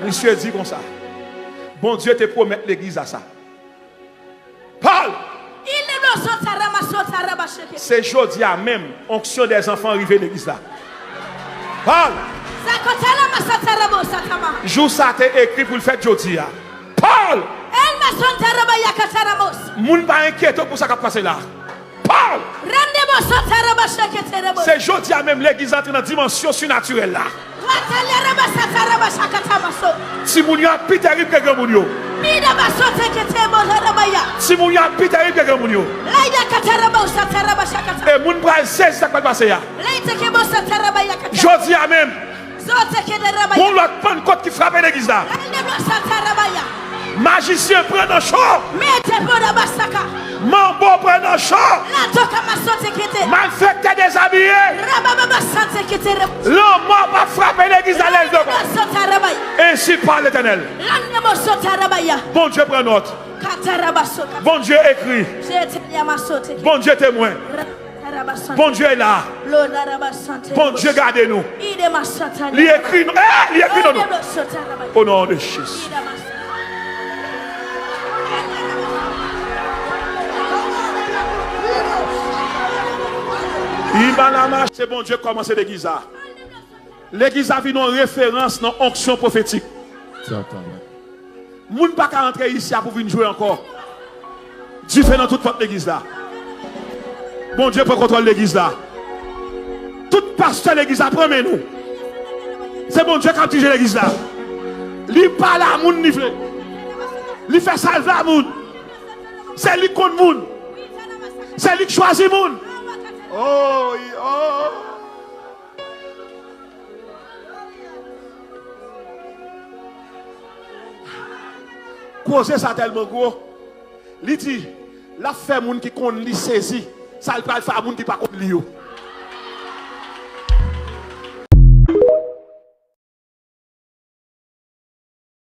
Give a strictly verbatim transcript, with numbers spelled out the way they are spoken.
Misye di konsa, Bondye te pwomèt legliz la sa. Paul! Se jodi a menm, onksyon dè zanfan rive legliz la. Paul! Jou sa te ekri pou l fèt jodi a. Paul! Moun pa enkyete w pou sa k ap pase la. Paul! Se jodi a menm legliz antre nan dimansyon sinatirèl la. Timoun yo ap pi terib ke granmoun yo. Timoun yo ap pi terib ke granmoun yo. E moun pral sezi sa k pral pase a. Jodi a menm, gon lòt Pannkòt ki frape legliz la. Majisyen pran nan cho. Manbo pran nan cho. Malfektè dezabiye. Lanmò p ap frape legliz la lè l dòmi. Ensi pale Letènèl. Bondye pran nòt. Bondye ekri. Bondye temwen. Bondye la. Bondye gade nou. Li ekri nou. Eh, li ekri nou. O non de Jezi. Ibalama, se Bondye k kòmanse legliz la. Legliz la vin yon referans nan onksyon pwofetik. Moun pa ka rantre isi a pou vin jwe ankò. Dife nan tout pòt legliz la. Bondye pran kontwòl legliz la. Tout pastè legliz la pran men nou. Se Bondye k ap dirije legliz la. Li pale a moun li vle. Li fè sa l vle a moun. Se li k konn moun. Se li k chwazi moun. Oh, oh. Koze sa tèlman gwo. Li di, l ap fè moun ki konn li sezi sa l pral fè a moun ki pa konn li yo.